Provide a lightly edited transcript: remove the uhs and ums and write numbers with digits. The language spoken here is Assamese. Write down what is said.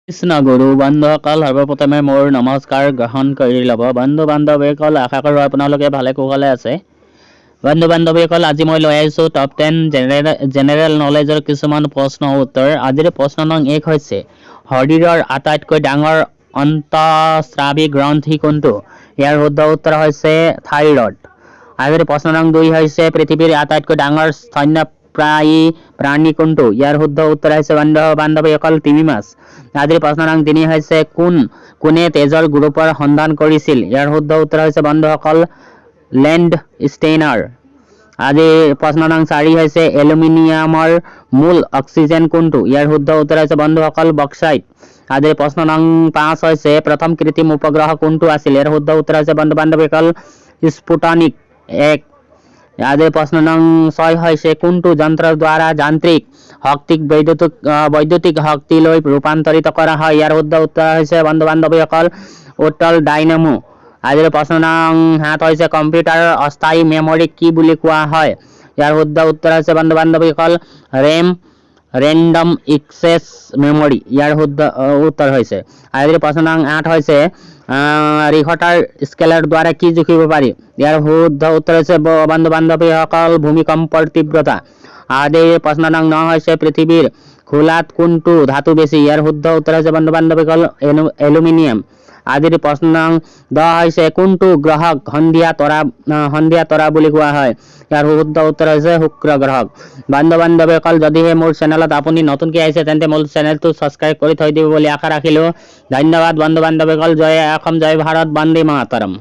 কৃষ্ণ গুৰু। বন্ধুসকল, সৰ্বপ্ৰথমে মোৰ নমস্কাৰ গ্ৰহণ কৰি ল'ব। বন্ধু বান্ধৱীসকল, আশা কৰোঁ আপোনালোকে ভালে কুশলে আছে। বন্ধু বান্ধৱীসকল, আজি মই লৈ আহিছোঁ টপ 10 জেনেৰেল নলেজৰ কিছুমান প্ৰশ্ন উত্তৰ। আজিৰ প্ৰশ্ন নং 1 হৈছে, শৰীৰৰ আটাইতকৈ ডাঙৰ অন্তঃস্ৰাৱী গ্ৰন্থি কোনটো? ইয়াৰ শুদ্ধ উত্তৰ হৈছে থাইৰয়ড। আজিৰ প্ৰশ্ন নং 2 হৈছে, পৃথিৱীৰ আটাইতকৈ ডাঙৰ স্তন্যপায়ী প্ৰাণী কোনটো? ইয়াৰ শুদ্ধ উত্তৰ হৈছে, বন্ধু বান্ধৱীসকল, তিমি মাছ। আজিৰ প্ৰশ্ন নং 3 হৈছে, কোনে তেজৰ গ্ৰুপৰ সন্ধান কৰিছিল? ইয়াৰ শুদ্ধ উত্তৰ হৈছে, বন্ধুসকল, লেণ্ডষ্টেইনাৰ। আজিৰ প্ৰশ্ন নং 4 হৈছে, এলুমিনিয়ামৰ মূল অক্সিজেন কোনটো? ইয়াৰ শুদ্ধ উত্তৰ হৈছে, বন্ধুসকল, বক্সাইট। আজিৰ প্ৰশ্ন নং 5 হৈছে, প্ৰথম কৃত্ৰিম উপগ্ৰহ কোনটো আছিল? ইয়াৰ শুদ্ধ উত্তৰ হৈছে, বন্ধু বান্ধৱীসকল, স্পুটনিক 1। আজিৰ প্ৰশ্ন নং 6 হৈছে, কোনটো যন্ত্ৰৰ দ্বাৰা যান্ত্ৰিক শক্তিক বৈদ্যুতিক শক্তিলৈ ৰূপান্তৰিত কৰা হয়? ইয়াৰ শুদ্ধ উত্তৰ হৈছে, বন্ধু বান্ধৱীসকল, উত্তল ডাইনামো। আজিৰ প্ৰশ্ন নং 7 হৈছে, কম্পিউটাৰৰ অস্থায়ী মেমৰিক কি বুলি কোৱা হয়? ইয়াৰ শুদ্ধ উত্তৰ হৈছে, বন্ধু বান্ধৱীসকল, ৰেম, ৰেণ্ডম এক্সেছ মেমৰি ইয়াৰ শুদ্ধ উত্তৰ হৈছে। আজিৰ প্ৰশ্ন নং 8 হৈছে, ৰিখটাৰ স্কেলৰ দ্বাৰা কি জুখিব পাৰি? ইয়াৰ শুদ্ধ উত্তৰ হৈছে, বন্ধু বান্ধৱীসকল, ভূমিকম্পৰ তীব্ৰতা। আজিৰ প্ৰশ্ন নং 9 হৈছে, পৃথিৱীৰ খোলাত কোনটো ধাতু বেছি? ইয়াৰ শুদ্ধ উত্তৰ হৈছে, বন্ধু বান্ধৱীসকল, এলুমিনিয়াম। আজিৰ প্ৰশ্ন নং 10 হৈছে, কোনটো গ্ৰহক সন্ধিয়া তৰা বুলি কোৱা হয়? ইয়াৰ শুদ্ধ উত্তৰ হৈছে শুক্ৰ গ্ৰহক। বন্ধু বান্ধৱীসকল, যদিহে মোৰ চেনেলত আপুনি নতুনকৈ আহিছে, তেন্তে মোৰ চেনেলটো ছাবস্ক্ৰাইব কৰি থৈ দিব বুলি আশা ৰাখিলোঁ। ধন্যবাদ, বন্ধু বান্ধৱীসকল। জয় অসম, জয় ভাৰত, বন্দে মাতৰম।